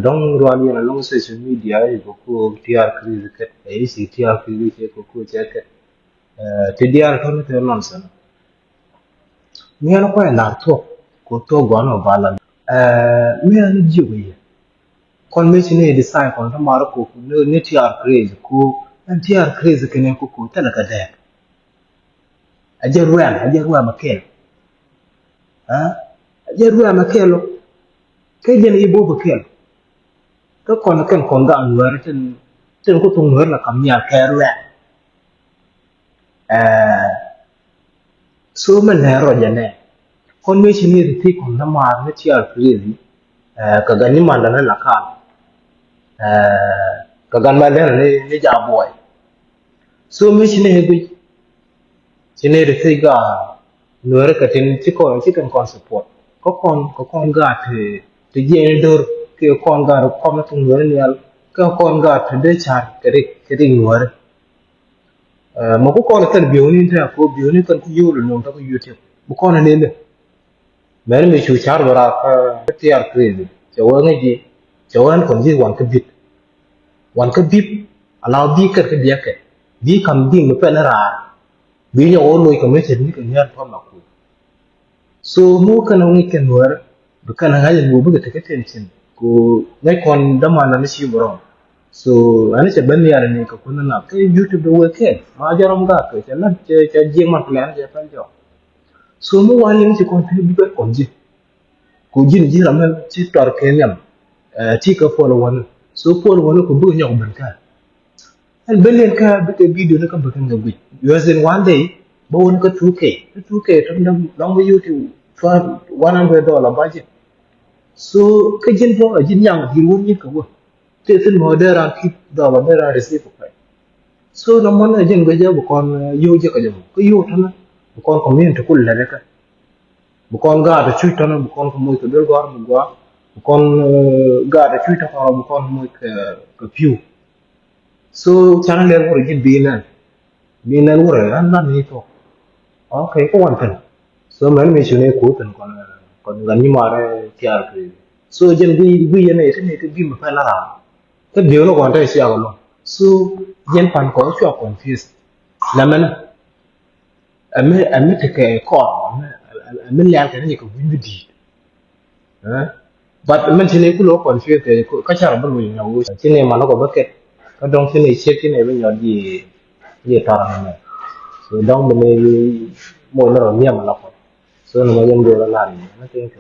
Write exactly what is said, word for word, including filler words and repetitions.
Dɔ̱ŋ rual yɛn alɔŋ social media i̱ kɛ ku tiar kri kɛt, i̱ ci tiar kri kɛ ku ku cɛ kɛt. Ti diar tɔn ti nonsense. Mian kuɛ lar tuɔk ku tuɔk guan ɔ bala. Mian jiök i̱ kɔn mi ci ni design kɔn ti mar ku ni tiar kri ku ɛn tiar kri kɛn ku ku thilɛ kɛ dɛɛk. A jɛ ruɛm, a jɛ ruɛm a kɛl. A jɛ ruɛm a kɛl. Kɛ jɛn i̱ bop a kɛl. Kä kɔn kɛn kɔn ga nuɛr tin, tin ku thuk nuɛr la kam nhial kɛ ruɛm. So mɛ nɛ rɔ jɛ nɛ kɔn mi ci ni ri thi kɔn na mar ni tiar kri. Kɛ gan ni mandɛ ni la kal. Kɛ gan mandɛ ni ni ja buɔy. So mi ci ni guic ci ni ri thi ga nuɛr kɛ tin ci kɔn ci kɛn kɔn support. Kä kɔn kɛ kɔn ga ti ti jiɛn dor kɛ kɔn ga ri kɔn thuk nuɛr nhial kɛ kɔn ga ti dee car kɛ ri kɛ ri nuɛr. Mɛ ku kɔn kɛn bioni tɛ ko bioni kɛn ku yul nung tɛ ku YouTube bu kɔn ni ni. Mɛn mi cu car bɛ raa kä tiar kri cɛ wee ŋäc ji̱ cɛ wee ɛn kɔn ji̱ wan kä bip. Wan kä bip ala bi kɛt kä biɛkɛ bi kam biŋ bi pɛn raar. Bi nyɔk wä loc kɛ mi cɛ bi kɛ nhial pam a kuc. So mi wä kɛn wä ŋäc kɛn nuɛr bi kɛn ŋa̱c ɛn wä bikɛ tekɛ tension ku ŋäc kɔn däman na mi ci bɛ rɔm. So ɛn cɛ ben nhial ni kɛ kun na kä YouTube dee wee kɛn ma jɛ rɔm gaa kɛ cɛ lat cɛ jiɛk man kɛ lɛn cɛ pɛn jɔk. So mi wan liŋ ci kɔn ti bi bɛ kɔn ji̱. Ku ji̱n ji̱ ram mɛ ci tɔr kɛ nhiam ti kɛ puɔl wani. So puɔl wani ku bikɛ nyɔk ben kä. Ɛn ben liɛn kä bikɛ video ni kä bikɛ ŋɛ guic. Yuɛ thin one day bä wani kä two K. Kä two K tɔm dɔŋ bä YouTube one hundred dollar budget. So kä ji̱n bä a ji̱n nyaŋ ji̱n wun nyin kɛ wä. Tëë thin mɔ dee ran kip dollar dee ran receive kɛ pay. So nɔmɔ ni a ji̱n guic jɛ bi kɔn yio̱w jɛ kɛ jɛ mɔ kä yio̱w tɔnä bi kɔn community kul lɛt kä. Bi kɔn gaat a cuc tɔnä bi kɔn kɛ moc kɛ duel gɔr bi gua bi kɔn gaat a cuc tɔnä bi kɔn moc kɛ piu. So can lɛl wurɛ ji̱ bi nɛn bi nɛn wurɛ an lat ni thok. Ok kä wan thin. So mɛn mi cuni ku thin kɔn kɔn gan nyi marɛ tiar kɛ. So jɛn gui gui yɛn ɛ ti ni ti bi mi pɛl raa. Kä bioni kɔn tɛ ciak lɔ. So jɛn pan kɔn cua confuse. Lɛmɛn ɛmɛ ɛmɛ tekɛ kɔn ɛmɛ lial kɛ ni kɛ wi̱ny bi di̱i̱t. But mɛn ci ni kulɛ confuse kɛ kä carɛ bä luny na wuc ci ni man kɔ bä kɛt. Kä dɔŋ ci ni ciek ci ni bä nyɔt ji̱ ji̱ tɔr ɛmɛ. So dɔŋ bi ni moc ni rɔ nhiam ala kɔn. So ni ma jɛn duɔl ala ni ma tin kɛ.